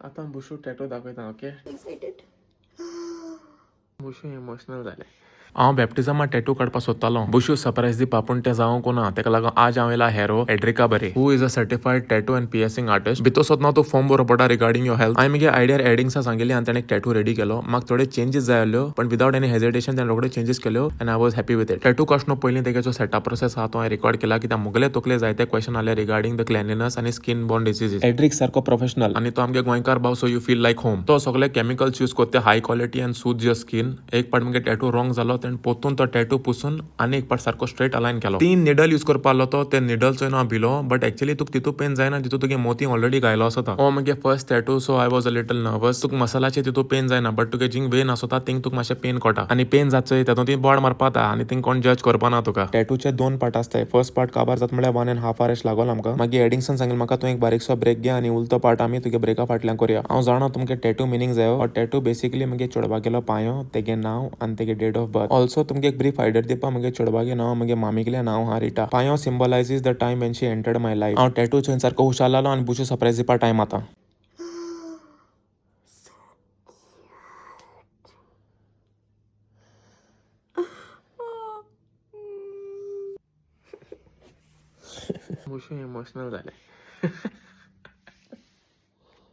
आतां बुशू टॅटो दाखयता. Okay. Excited. बुशू emotional जालें. हांव बॅप्टिजमा टॅटू काडपाक सोदतालो बुशू सरप्रायज दिवपा, पूण तें जावंक ना. तेका लागून आज हांव येयला हेरो एड्रिका बरे, who is a certified tattoo and piercing artist. भितर सोदना तूं फॉर्म बरोवपा पडटा रिगार्डिंग your health. हांवें मगे आयडियार एडिंग्सा सांगिल्ली आनी ताणें एक टॅटू रेडी केलो. म्हाका थोडे चेंजीस जाय आसल्यो, पण विदावट एनी हेजिटेशन ताणें रोखडे चेंजीस केल्यो आनी I was happy with it. Tattoo काडचे पयलीं तेगे जो सेटअप प्रोसेस आहा तो हांवें रेकॉर्ड केला, कित्याक मुगले तकले जायते क्वेश्चन आले रिगार्डिंग the cleanliness आनी स्कीन बोर्न डिजीजीस. एड्रिक सारको प्रोफेशनल आनी तो आमगे गोंयकार भाव, so you feel like home. तो सगळे केमिकल्स यूज करता, high quality and soothe your skin. एक पाट मुगे टॅटू रॉंग जालो, तेणें पोतून तो टॅटू पुसून आनी एक पाट सारको स्ट्रेट अलायन केलो. तीन निडल यूज करपा आसलो तो, ते निडल चोयन हांव भिलो, बट एक्चुअली तुका तितू पेन जायना तितू तुगे मोती ऑलरेडी घायलो आसता. हो मुगे first tattoo, so I was a little nervous. तुका मसलाचे तितू पेन जायना, बट तुगे जिंग वेन आसता थिंग तुका मातशें पेन कोटा आनी पेन जात चोय तातूंत ती बोड मारपा आनी थिंग कोण जज करपा ना तुका. टॅटूचे दोन पार्ट आसताय. फर्स्ट पार्ट काबार जाता म्हळ्यार 1.5 our अशें लागोलो आमकां. मागीर एडिंगसन सांगलें म्हाका, तूं एक बारीकसो ब्रेक घे आनी उरतो पार्ट आमी तुगे ब्रेका फाटल्यान करुया. हांव जाणा तुमकां टॅटू मिनींग जायो. हो टॅटू बेसिकली मुगे चेडवागेलो पांयो, तेगे नांव आनी तेगे डेट ऑफ बर्थ. ऑल्सो तुमकां एक ब्रीफ आयडिया दिवपा, मुगे चेडवागे नांव, मुगे मामीगेलें नांव आहा रिटा. पांयो symbolizes the time when she entered my life. हांव टॅटू चोयन सारको हुशार जालो आनी बुशू सरप्रायज दिवपा टायम आतां. बुशू इमोशनल जालें.